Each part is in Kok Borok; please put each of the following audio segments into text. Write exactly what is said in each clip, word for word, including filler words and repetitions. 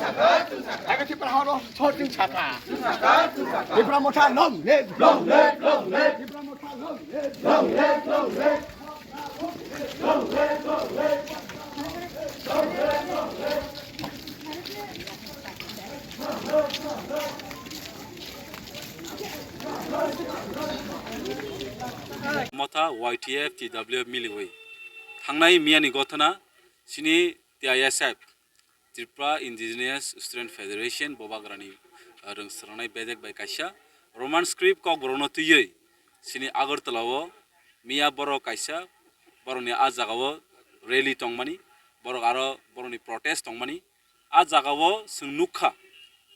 Hai Tipra horo sorting saka. Tipra Motha long live, long live, long live. Tipra Motha long live, long live, long live. Motha Y T F T W F miliwi thangnai miyani gothana sini T I S F, Tripura Indigenous Student Federation, Bobagrani, ah, rwng swrwngnai bedek bai kaisa Roman script kokborokno twiwi sini Agartala o miya borok kaisa borokni ah jagao rally tongmani, borok aro borokni protest tongmani. Ah jagao chwng nukha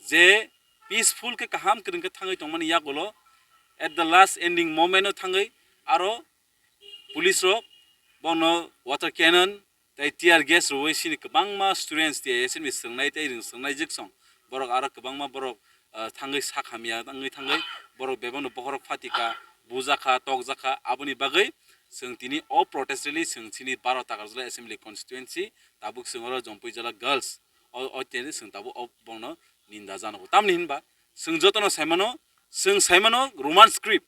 je peaceful khe kaham kwrwng khe thangwi tongmani yagulo at the last ending moment o thangwi aro police rok bono water cannon tei tear gas rwui sini kwbangma students T I S F ni swrwngnai tei rwng swrwngnai jwksong borok aro kwbangma borok, ah, thangwi sak hamya wngwi thangwi borok bebakno bokhorok phatika, bujakha, tokjakha. Aboni bagwi chwng tini o protest rally chwng chini baro Takarjala Assembly Constituency tabuk chwng oro Jompui Jala Girls o, o tini chwng tabuk o bongno ninda jano. Tamni hinba chwng jotono saimano, chwng saimano Roman script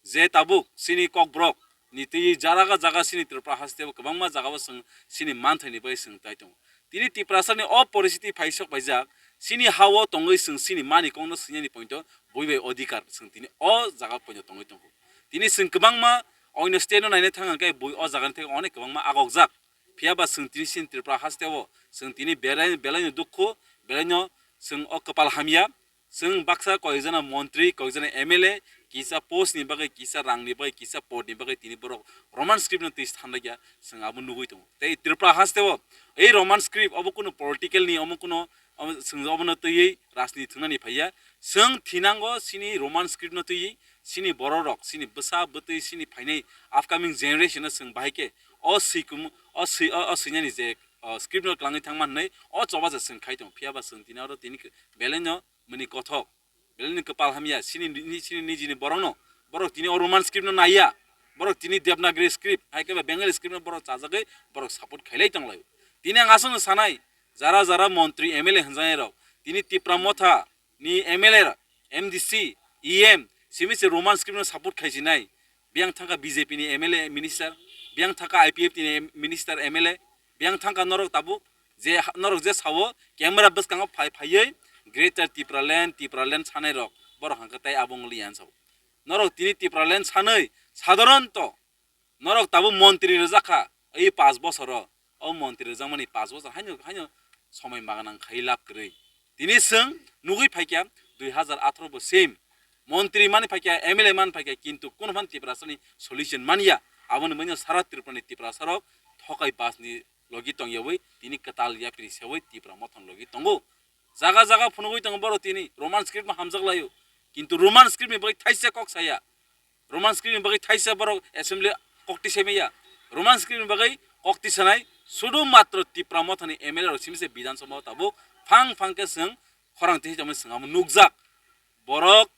je tabuk chini kokborok ni twi jaraga jaga chini Tripura haste o kwbangma jaga o chwng chini manthai ni bai chwng tai tongo. Tini Tiprasa ni o poristiti phaisok paijak chini ha o tongwi chwng chini mani kok no swinani point o bui bai odhikar chwng tini o jaga point o tongwi tongo. Tini chwng kwbangma oino state no naina thang hwnkhe bui o jaga ni theke onek kwbangma agokjak. Phiya ba chwng tini chini Tripura haste o chwng tini belai, belai no dukhu, belai no chwng o kwpal hamya. Chwng baksa koyekjana montri, koyekjana M L A, kisa post ni bagwi, kisa rang ni bagwi, kisa pod ni bagwi tini borok Roman script no twi thanlaiya, chwng abo nugwi tongo. Tei Tripura haste o ei Roman script obo kuno political ni, omo kuno, omo chwng obono twiwi rajniti thwngnani phaiya. Chwng thinango chini Roman script no twiwi chini borok rok, chini bwsa bwtwi, chini phainai upcoming generation no chwng bahai khe o swikum, o swi-, o, o swinani je, o, script no kwlangwi thangma hwnwi o choba se chwng khai tongo. Phiya ba chwng tini oro tini belai no mani kothok, belai ni kwpal hamya, chini, ni, chini nijini borok no, borok tini o Roman script no naiya, borok tini Devanagari script, hai khe ba Bengali script no borok chajagwi borok support khailai tonglaio. Tini ang aswkno sanai, jara jara montri M L A hwnjaknai rok, tini Tipra Motha ni M L A rok, M D C, E M, simi se Roman script no support khaichinai, biyang thangkha B J P ni M L A minister, biyang thangkha I P F T ni minister M L A, biyang thangkha norok tabuk je ha-, norok je sao camera bwskango phai phaiwi Greater Tipraland, Tipraland sanai rok borok hangkhe tai abo wngli yan sao. Norok tini Tipraland sanwi sadharanto norok tabuk montri rwjak kha ei paanch bosoro. O montri rwjakmani paanch bosor haino, haino somoi maganang khai lab kwrwi. Tini chwng nugwi phaikha dui hazar atharo bo same montri mani phaikha, M L A mani phaikha, kintu kuno phan Tiprasani solution manya. Aboni bagwino sara Tripurani Tiprasarok thokai bas ni logi tongyawi tini kwtal yapri sewi Tipra Mothani logi tongo. Jaga jaga phunugwi tongo borok tini Roman script no hamjak laio. Kintu Roman script ni bagwi thaisa kok saya. Roman script ni bagwi thaisa borok assembly kokti semaya. Roman script ni bagwi kokti sanai sudu matro Tipra Mothani M L A rok simi se Bidhan Sabha o tabuk phang phang khe chwng khorang twi tongmani chwng amo nukjak. Borok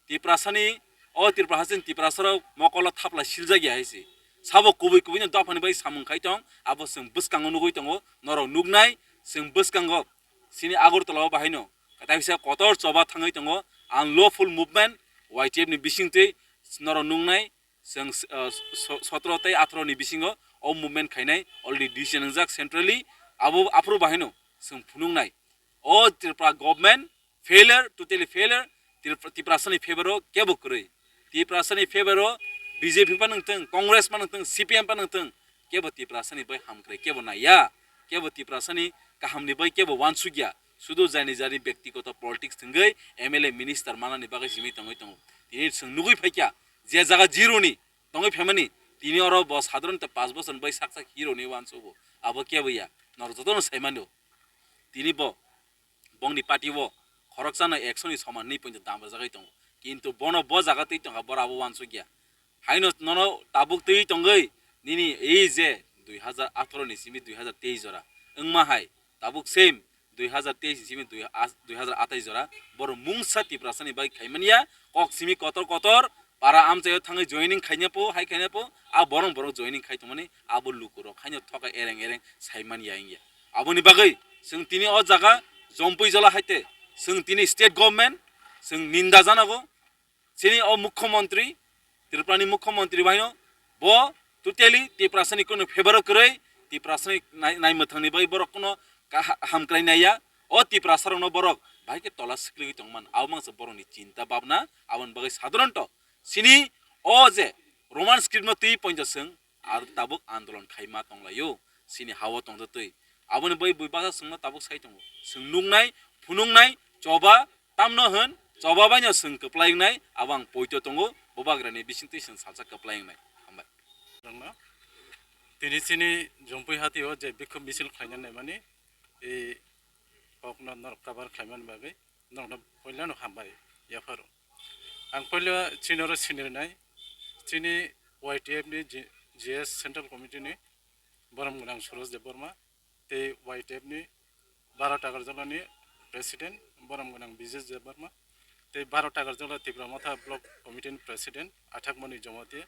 Tiprasani, o Tripura hasteni Tiprasarok mokolo thapla siljak ya hai se. Sabo kubui kubui no dophani bagwi samung khai tong, abo chwng bwskango nugwi tongo, norok nuknai chwng bwskango. Chini Agartala o bahaino kaisa kotor choba thangwi tongo, unlawful movement, Y T F ni bisingtwi norok nuknai, chwng, uh, so-, sotro tei atharo ni bisingo o movement khainai already decision wngjak centrally, abo aphuru bahaino chwng phunuknai. O Tripura government failure, totally failure, Tripura, Tiprasani favor o kebo kwrwi. Tiprasani favor o B J P pa nangthung, Congress pa nangthung, C P M pa nangthung, kebo Tiprasani bai hamkrai kebo naiya, kebo Tiprasani kahamni bai kebo wansukya. Sudu jani jani byaktigoto politics thwngwi M L A minister manani bagwi simi tongwi tongo. Tini chwng nugwi phaikha je jaga zero ni tongwi phaimani, tini oro bo sadharanto paanch bosor bai sak sak hero ni wansugo. Abo kebo ya, norok jotono saimano. Tini bo bongni party o khoroksano ekso ni soman hinwi poito dam rwjagwi tongo. Kintu bono bo jaga twi tongkha, boro abo wansukya. Haino nono tabuk twi tongwi nini ei je dui hazar atharo ni simi dui hazar teis jora wngma hai, tabuk same dui hazar teis ni simi dui, as-, dui hazar athais jora boro mungsa Tiprasani bai khaimaniya, kok simi kotor kotor para amchaio thangwi joining khaina po, hai khaina po, a borok borok joining khai tongmani abo lukurok haino thokai ereng ereng saimaniya wngya. Aboni bagwi chwng tini o jaga Jompui jola haite, chwng tini state government, chwng ninda janago, chini o mukhyamantri, Tripurani mukhyamantri baino, bo totally Tiprasani kono favor o kwrwi, Tiprasani nai-, naimwthangni bagwi borok kono kaha-, hamkrai naiya, o Tiprasarokno borok bahai khe tola sikligwi tongman, abo mangsa borokni chinta babna, aboni bagwi sadharanto chini o je Roman script no twi pointo chwng ar tabuk andolon khaima tonglaio, chini hao tongtwi. Aboni bai bui basa chwngno tabuk sai tongo. Chwng nuknai, phunuknai, choba, tamno hwn, choba baino chwng kwplai wngnai, abo ang poito tongo, bubagrani bisingtwi chwng salsa kwplai wngnai. Hambai. Rwngno. Tini chini Jompui hatio je bikhuk misil khlaina naimani, e kokno norok kabar khlaimani bagwi norokno puilano hambai yapharo. Ang puila chini oro sinirnai, chini Y T F ni G-, G S Central Committee ni borom gwnang Suraj Debbarma, tei Y T F ni Baro Takarjala ni President, borom gwnang Bijesh Debbarma, tei Baro Takarjala Tipra Motha Block Committee ni President, Athakmani Jamatia,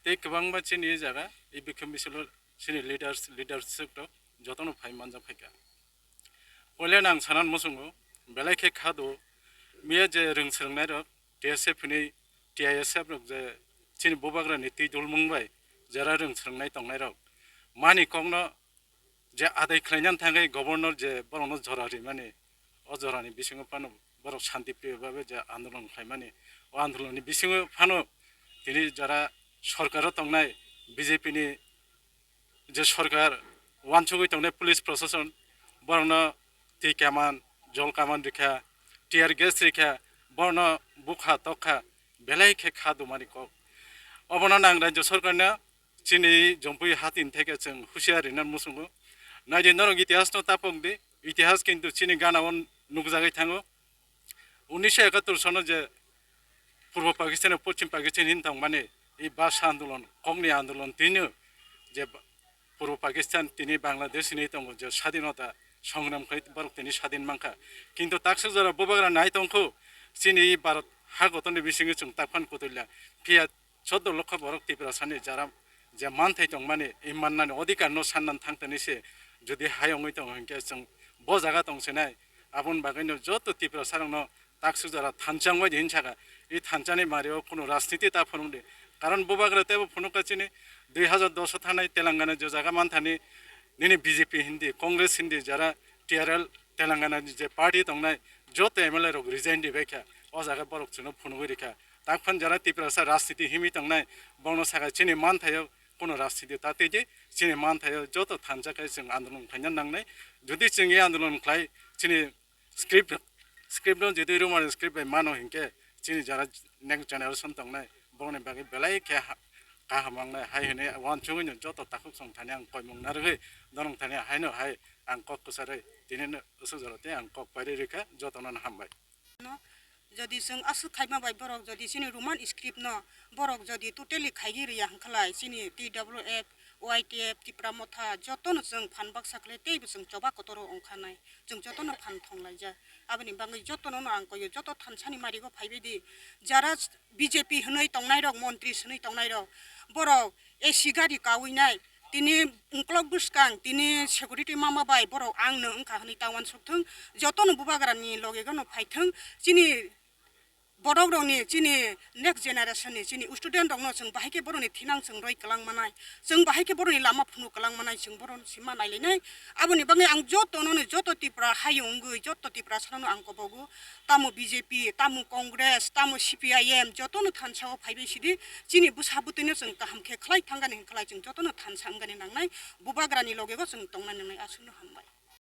tei kwbangma chini jaga, e bikhum bisilo chini leaders, leaders rok jotono phai manjak phaikha. Puila nang sanan muchungo, belai khe khado, miya je rwng swrwngnairok, T S F hinwi T I S F rok je chini bubagrani twi dulmung bai jera rwng swrwngnai tongnairok, mani kokno je adai khlainani thangwi governor je borokno jora rimani, o jorani bisingo phano borok shanti priyo babe je andolon khlaimani, o andolonni bisingo phano tini jara sorkaro tongnai B J P ni je sorkar wansugwi tongnai police prosason, borokno twi kaman, jol kaman rikha, tear gas rikha, borokno bukha tokha, belai khe kha dumani kok. Obono nang rajyo sorkarno chini Jompui hatini theke chwng husiar rina muchungo. Naidi norok itihasno tapok di, itihas kintu chini gana o nukjagwi thango. Unisho ekattor sono je Purbo Pakistan, Poschim Pakistan hin tongmani, i basa andolon, kokni andolon tino je Purbo Pakistan tini Bangladesh hinwi tongo je sadinota songram khai borok tini sadin mankha. Kintu taksa jora bubagra nai tongkho chini i Bharat ha gotoni bisingo chwng takphan kutulya. Phiya choddo lokho borok Tiprasani jara je manthai tongmani, i mannani odhikar no sannan thangtani se jodi hai wngwi tongo hinkhe chwng bo jaga tongsinai. Aboni bagwino joto Tiprasarokno taksuk jora thansa wngbai di hinsakha. I thansani mario kuno rajniti ta phunukdi. Karon bubagra teibo phunukha chini dui hazar dos o thanai Telangana je jaga manthani nini B J P hindi, Congress hindi, jara T R L Telangana ni je party tongnai joto M L A rok resign di baikha. O jaga borok chwngno phunugwi rikha. Takphano jara Tiprasa rajniti himwi tongnai, bono sakha chini manthaio kuno rajniti ta twi di, chini manthaio joto thansa khe chwng andolon khlaina nangnai. Jodi chwng e andolon khlai chini script, script no jodi Roman script bai mano hinkhe chini jara next generation tongnai, bongni bagwi belai khe ha-, kaham wngnai hai hwnwi wansugwi no joto takhuk song thani ang koimung narwgwi donong thani haino hai ang kok kwcharwi tini no usuk jora tei ang kok pairwi rikha jotono no hambai. No, jodi chwng aswk khaima bai borok jodi chini Roman script no borok jodi totally khaigwi rwya hwnkhalai chini T W F, Y T F, Tipra Motha jotono chwng phan baksa khlai teibo chwng choba kotoro wngkhanai. Chwng jotono phan thonglaijak. Aboni bagwi jotono no ang koyo, joto thansani marigo phaibai di. Jara B J P hwnwi tongnairok, montri hwnwi tongnairok, borok A C gari kawinai, tini uklok bwskang, tini security mama bai borok ang no wngkha hwnwi ta uansuk thung. Jotono bubagrani logegano phaithung. Chini borok rokni, chini next generation ni, chini student rokno chwng bahai khe borokni thinang chwng roi kwlang manai, chwng bahai khe borokni lama phunuk kwlang manai, chwng borokno sima nailainai. Aboni bagwi ang jotono no, joto Tripura hayung wngwi, joto Tiprasano ang kobogo, tamo B J P, tamo Congress, tamo C P I M, jotono thansa o phaibai sidi, chini bwsa bwtwino chwng kaham khe khlai thangani hwnkhlai chwng jotono thansa wngani nangnai, bubagrani logego chwng tongnani nangnai, aswkno hambai.